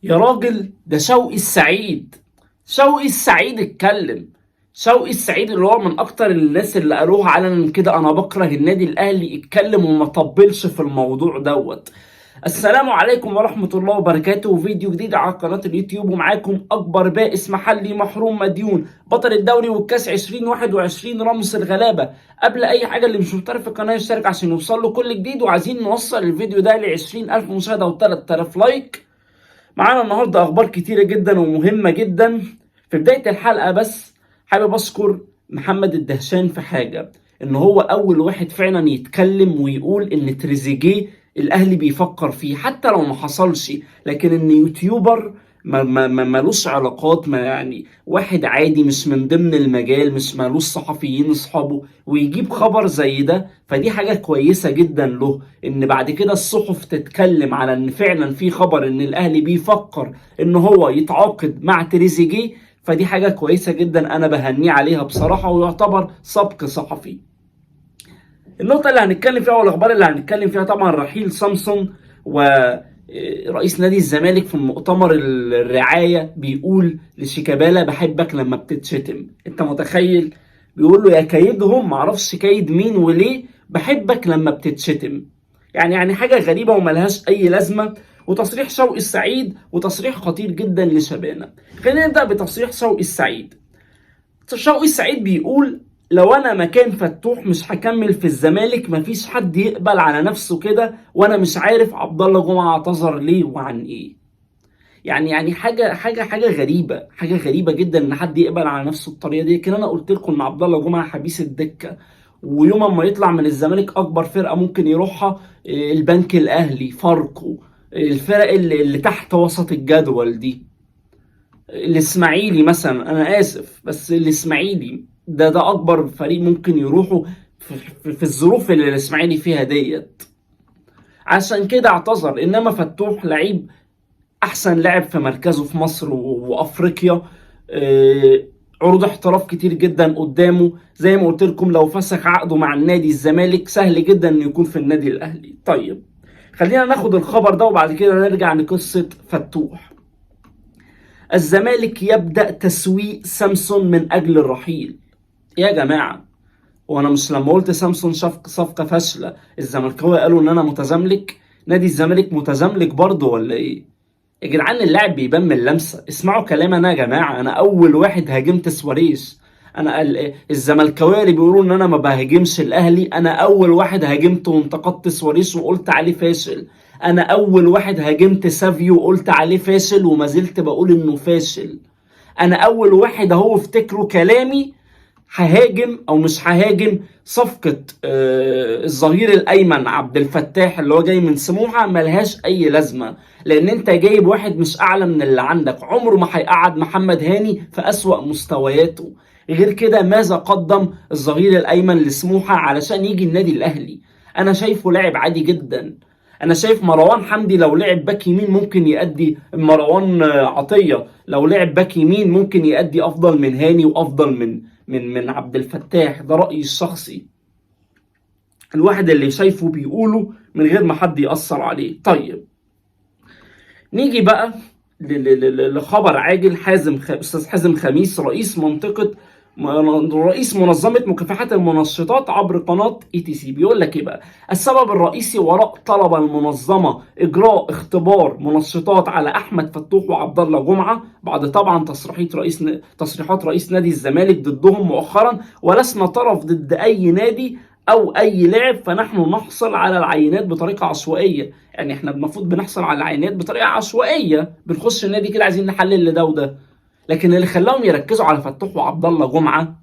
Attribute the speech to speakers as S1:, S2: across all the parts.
S1: يا راجل ده شوقي السعيد. شوقي السعيد اتكلم. شوقي السعيد اللي هو من اكتر الناس اللي قالوها علنا كده انا بكره النادي الاهلي، اتكلم وما طبلش في الموضوع دوت. السلام عليكم ورحمة الله وبركاته. فيديو جديد على قناة اليوتيوب، ومعاكم أكبر بائس محلي محروم مديون بطل الدوري والكاس 2021 راموس الغلابة. قبل أي حاجة اللي مش مشترك في القناة يشترك عشان يوصل له كل جديد، وعايزين نوصل الفيديو ده ل 20000 مشاهدة و 3000 like. معانا النهاردة أخبار كتيرة جدا ومهمة جدا. في بداية الحلقة بس حابب أشكر محمد الدهشان في حاجة، إن هو أول واحد فعلا يتكلم ويقول إن تريزيجيه الأهلي بيفكر فيه، حتى لو ما حصلش، لكن إن YouTuber ما ما ما ملوش علاقات، ما يعني واحد عادي مش من ضمن المجال، مش مالوش صحفيين اصحابه، ويجيب خبر زي ده، فدي حاجة كويسة جدا له، ان بعد كده الصحف تتكلم على ان فعلا في خبر ان الاهلي بيفكر ان هو يتعاقد مع تريزيجيه، فدي حاجة كويسة جدا انا بهنيه عليها بصراحة، ويعتبر سبق صحفي. النقطة اللي هنتكلم فيها والاخبار اللي هنتكلم فيها طبعا رحيل سامسون، ورئيس نادي الزمالك في مؤتمر الرعاية بيقول لشيكابالا بحبك لما بتتشتم. انت متخيل؟ بيقول له يا كايدهم، معرفش كايد مين وليه، بحبك لما بتتشتم. يعني حاجة غريبة وملهاش أي لازمة. وتصريح شوقي السعيد، وتصريح خطير جدا لشبانة. خلينا نبدأ بتصريح شوقي السعيد. شوقي السعيد بيقول لو انا مكان فتوح مش هكمل في الزمالك، مفيش حد يقبل على نفسه كده، وانا مش عارف عبد الله جمعة اعتذر ليه وعن ايه. يعني حاجه غريبه، حاجة غريبة جدا ان حد يقبل على نفسه الطريقة دي. لكن انا قلت لكم ان عبد الله جمعة حبيس الدكة، ويوم ما يطلع من الزمالك اكبر فرقه ممكن يروحها البنك الاهلي، فاركو، الفرق اللي تحت وسط الجدول دي، الاسماعيلي مثلا. انا اسف بس الاسماعيلي ده اكبر فريق ممكن يروحوا في الظروف اللي الاسماعيلي فيها ديت. عشان كده اعتذر. انما فتوح لعيب، احسن لاعب في مركزه في مصر وافريقيا، عروض احتراف كتير جدا قدامه. زي ما قلت لكم لو فسخ عقده مع النادي الزمالك سهل جدا انه يكون في النادي الاهلي. طيب خلينا ناخد الخبر ده وبعد كده نرجع لقصة فتوح. الزمالك يبدأ تسويق سامسون من أجل الرحيل. يا جماعة، وانا مش لما قلت سامسون صفقة فاشلة الزملكاوية قالوا ان انا متزملك؟ نادي الزمالك متزملك برضه ولا ايه؟ يا جدعان اللاعب بيبان من اللمسة. اسمعوا كلام انا يا جماعة، انا اول واحد هاجمت سواريز. انا الزملكاوية اللي بيقولوا ان انا ما بهاجمش الاهلي، انا اول واحد هاجمته وانتقدت سواريز وقلت عليه فاشل. انا اول واحد هاجمت سافيو وقلت عليه فاشل وما زلت بقول انه فاشل. انا اول واحد اهو افتكروا كلامي ههاجم او مش ههاجم صفقة الظهير الايمن عبد الفتاح اللي هو جاي من سموحة، ملهاش اي لازمة، لان انت جايب واحد مش اعلى من اللي عندك، عمره ما هيقعد محمد هاني في اسوأ مستوياته. غير كده ماذا قدم الظهير الايمن لسموحة علشان يجي النادي الاهلي؟ انا شايفه لاعب عادي جدا. انا شايف مروان حمدي لو لعب باك يمين ممكن يأدي، مروان عطية لو لعب باك يمين ممكن يأدي افضل من هاني وافضل من من من عبد الفتاح. ده رأيي الشخصي، الواحد اللي شايفه بيقوله من غير ما حد يأثر عليه. طيب نيجي بقى لخبر عاجل. استاذ حازم خميس رئيس منطقة رئيس منظمة مكافحة المنشطات عبر قناة ETC بيقول لك ايه بقى؟ السبب الرئيسي وراء طلب المنظمة اجراء اختبار منشطات على احمد فتوح وعبد الله جمعة بعد طبعا تصريحات رئيس نادي الزمالك ضدهم مؤخرا، ولسنا طرف ضد اي نادي او اي لاعب، فنحن نحصل على العينات بطريقة عشوائية. يعني احنا المفروض بنحصل على العينات بطريقة عشوائية، بنخش النادي كده عايزين نحلل لده وده. لكن اللي خلاهم يركزوا على فتوح وعبد الله جمعة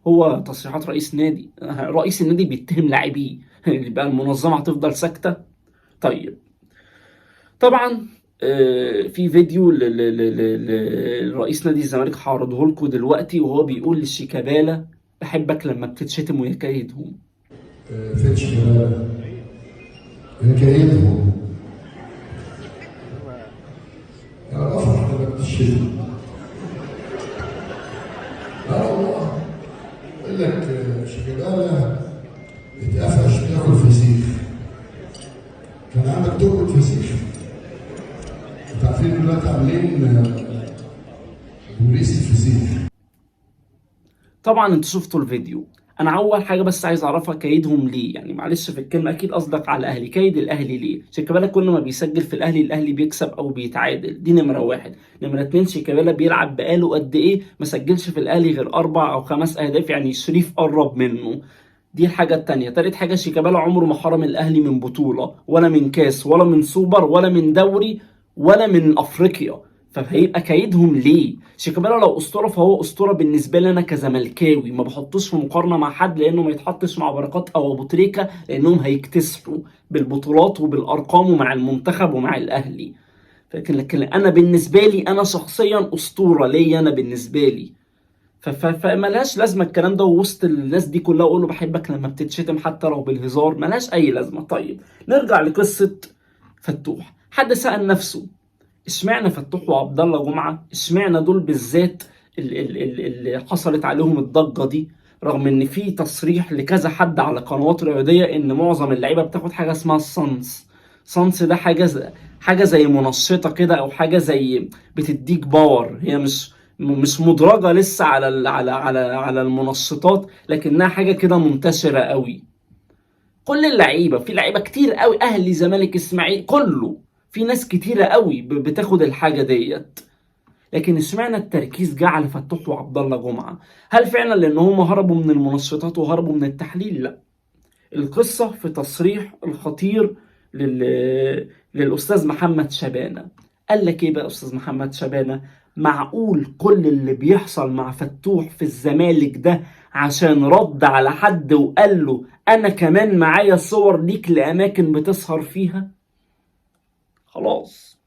S1: هو تصريحات رئيس نادي، رئيس النادي بيتهم لاعبيه، يبقى المنظمة هتفضل ساكتة؟ طيب طبعا في فيديو لرئيس نادي الزمالك هعرضه لكم دلوقتي وهو بيقول لشيكابالا بحبك لما بتتشتم ويكيدهم.
S2: فين شيكابالا؟ يكيدهم. انا بفرح لما بتتشتم. لا والله يقول لك شيكابالا اتقفش بياكل فسيخ. كان عندك تقعد فسيخ؟ انت عارفين عارفين دلوقتي عاملين بوليس الفسيخ.
S1: طبعا انتوا شفتوا الفيديو. انا اول حاجة بس عايز اعرفها، كيدهم ليه؟ يعني معلش في الكلمة، اكيد قصدك على الاهلي. كيد الاهلي ليه؟ شيكابالا كل ما بيسجل في الاهلي، الاهلي بيكسب او بيتعادل. دي نمره واحد. نمره اتنين، شيكابالا بيلعب بقاله قد ايه ما سجلش في الاهلي غير 4 او 5 اهداف، يعني شريف قرب منه. دي الحاجة التانية. تالت حاجة، شيكابالا عمره ما حرم الأهلي من بطولة، ولا من كاس، ولا من سوبر، ولا من دوري، ولا من أفريقيا. فهيبقى كايدهم ليه؟ شيكابالا لو أسطورة فهو أسطورة بالنسبة لي أنا كزملكاوي، ما بحطوش في مقارنة مع حد، لأنه ما يتحطش مع بركات أو أبو تريكة، لأنهم هيكتسحوا بالبطولات وبالأرقام ومع المنتخب ومع الأهلي. لكن أنا بالنسبة لي، أنا شخصيا أسطورة ليا أنا بالنسبة لي. فملهاش لازمه الكلام ده وسط الناس دي كلها، اقول له بحبك لما بتتشتم حتى لو بالهزار، ملهاش اي لازمه. طيب نرجع لقصة فتوح. حد سأل نفسه اشمعنى فتوح وعبد الله جمعه؟ اشمعنى دول بالذات اللي حصلت عليهم الضجة دي، رغم ان في تصريح لكذا حد على قنوات رياضية ان معظم اللعيبة بتاخد حاجة اسمها الصنص. صنص ده حاجة زي منشطه كده، او حاجة زي بتديك power، هي مش مدرجة لسه على ال على على على المنشطات، لكنها حاجة كده منتشرة قوي. كل اللعيبة، في لعيبة كتير قوي، اهلي زمالك اسماعيل كله، في ناس كتيرة قوي بتاخد الحاجة ديت. لكن اشمعنى التركيز جه على فتوح وعبد الله جمعه؟ هل فعلا لان هم هربوا من المنشطات وهربوا من التحليل؟ لا، القصة في تصريح الخطير للاستاذ محمد شبانه. قال لك ايه بقى استاذ محمد شبانه؟ معقول كل اللي بيحصل مع فتوح في الزمالك ده عشان رد على حد وقال له انا كمان معايا صور ليك لاماكن بتسهر فيها؟ خلاص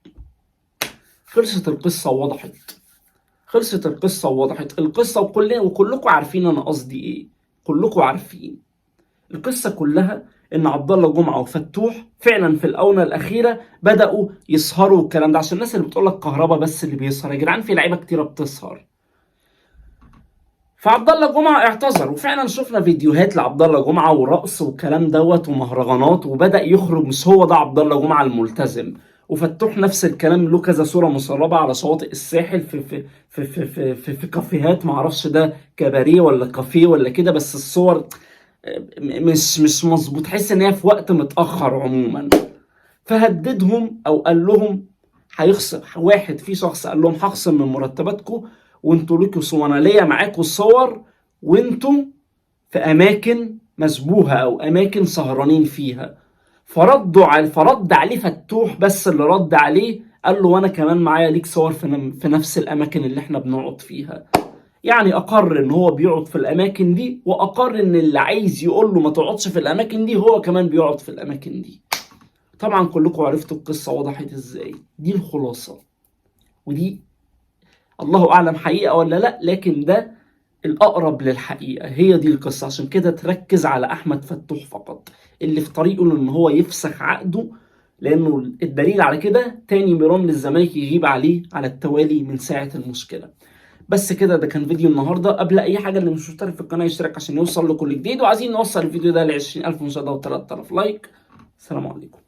S1: خلصت القصة ووضحت، خلصت القصة ووضحت القصة، وكلكم عارفين انا قصدي ايه، كلكم عارفين القصة كلها. ان عبد الله جمعه وفتوح فعلا في الاونة الاخيرة بداوا يسهروا الكلام ده، عشان الناس اللي بتقول لك كهربا بس اللي بيسهر، يا جدعان في لعيبة كتيرة بتسهر. فعبد الله جمعه اعتذر، وفعلا شفنا فيديوهات لعبد الله جمعه ورقص والكلام دوت ومهرجانات، وبدا يخرج. مش هو ده عبد الله جمعه الملتزم. وفتوح نفس الكلام، له كذا صوره مسربه على شواطئ الساحل في في في في في, في, في كافيهات، معرفش ده كباريه ولا كافيه ولا كده، بس الصور مش مظبوط، تحس ان هي في وقت متاخر عموما. فهددهم او قال لهم هيخصم واحد، في شخص قال لهم هخصم من مرتباتكم وانتوا ليكوا صور، انا ليا معاكوا صور وانتوا في اماكن مشبوهة او اماكن سهرانين فيها. فرد عليه فتوح، بس اللي رد عليه قال له وانا كمان معايا ليك صور في نفس الاماكن اللي احنا بنقعد فيها. يعني اقر ان هو بيقعد في الاماكن دي، واقر ان اللي عايز يقول له ما تقعدش في الاماكن دي هو كمان بيقعد في الاماكن دي. طبعا كلكم عرفتوا القصة وضحت ازاي. دي الخلاصة، ودي الله اعلم حقيقة ولا لا، لكن ده الاقرب للحقيقة، هي دي القصة. عشان كده تركز على احمد فتوح فقط، اللي في طريقه ان هو يفسخ عقده، لانه الدليل على كده تاني ميران للزمالك يغيب عليه على التوالي من ساعة المشكلة. بس كده، ده كان فيديو النهارده. قبل اي حاجة، اللي مش مشترك في القناة يشترك عشان يوصل لكل جديد، وعايزين نوصل الفيديو ده ل 20000 مشاهده و 3000 like. السلام عليكم.